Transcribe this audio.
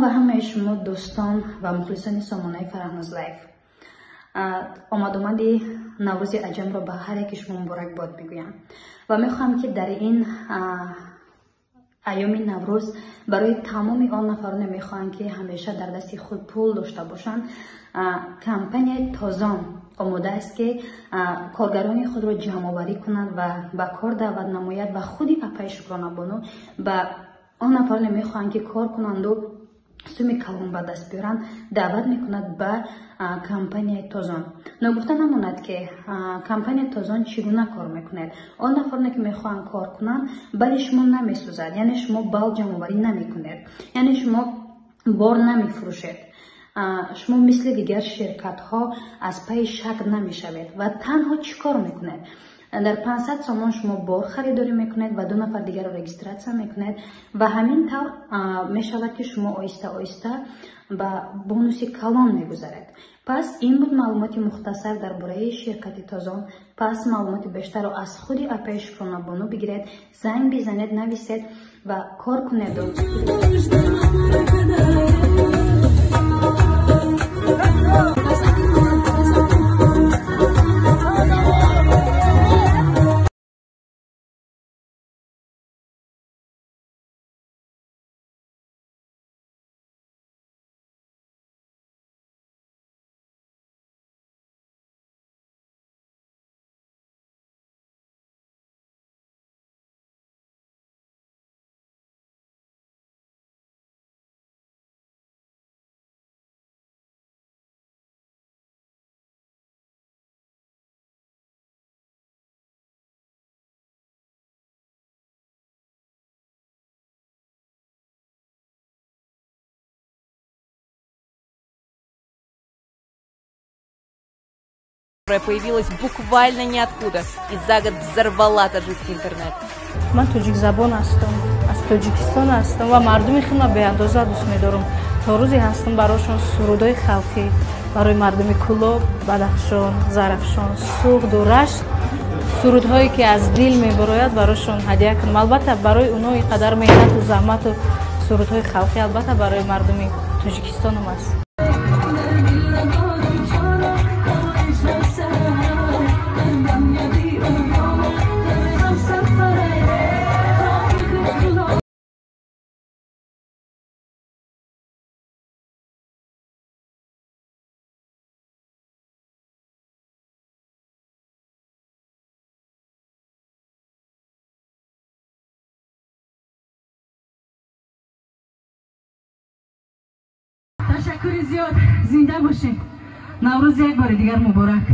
Салом ба ҳамаи шумо дӯстон ва мухлисони сомонаи Фарахноз Лайф. Омадомади Наврӯзи аҷамро ба ҳар яки шумо муборакбод мегӯям ва мехоҳам, ки дар ин айёми Наврӯз барои тамоми он нафароне мехоҳанд, ки ҳамеша дар дасти худ пул дошта бошанд, компанияи Тозон омода аст, ки коргарони худро ҷамъоварӣ кунад ва ба кор даъват намояд ва худи апаи Шукронабону ба он нафароне мехоҳанд, ки кор кунанду суми калон ба даст биёранд, даъват мекунад ба компанияи Тозон. Ногуфта намонад, ки компанияи Тозон чӣ гуна кор мекунад. Он нафароне, ки мехоҳанд кор кунанд, бали шумо намесӯзад, яъне шумо бал ҷамъоварӣ намекунед, яъне шумо бор намефурӯшед, шумо мисли дигар ширкатҳо аз пайи шак намешавед ва танҳо чӣ кор мекунед? Дар 500 сомон шумо бор харидорӣ мекунед ва ду нафар дигарро регистрация мекунед ва ҳамин тавр мешавад, ки шумо оҳиста оҳиста ба бонуси калон мегузаред. Пас ин буд маълумоти мухтасар дар бораи ширкати Тозон. Пас маълумоти бештарро аз худи апаи Шукронабону бигиред, занг бизанед, нависед ва кор кунеду. Появилась буквально ниоткуда и за год взорвала таджикский интернет. Ман тоҷикзабон ҳастам, аз Тоҷикистон ҳастам ва мардуми худро беандоза дӯст медорам. То рӯзе ҳастам, барошон сурудҳои халқӣ барои мардуми Кӯлоб, Бадахшон, Зарафшон, Суғду Рашт, сурудҳое ки аз дил мебарояд, барошон ҳадя кунам. Албатта, барои онҳо ин қадар меҳнату заҳмату сурудҳои халқӣ албатта барои мардуми Тоҷикистонам аст. Ташаккури зиёд, зинда бошед. Наврӯз як бори дигар муборак.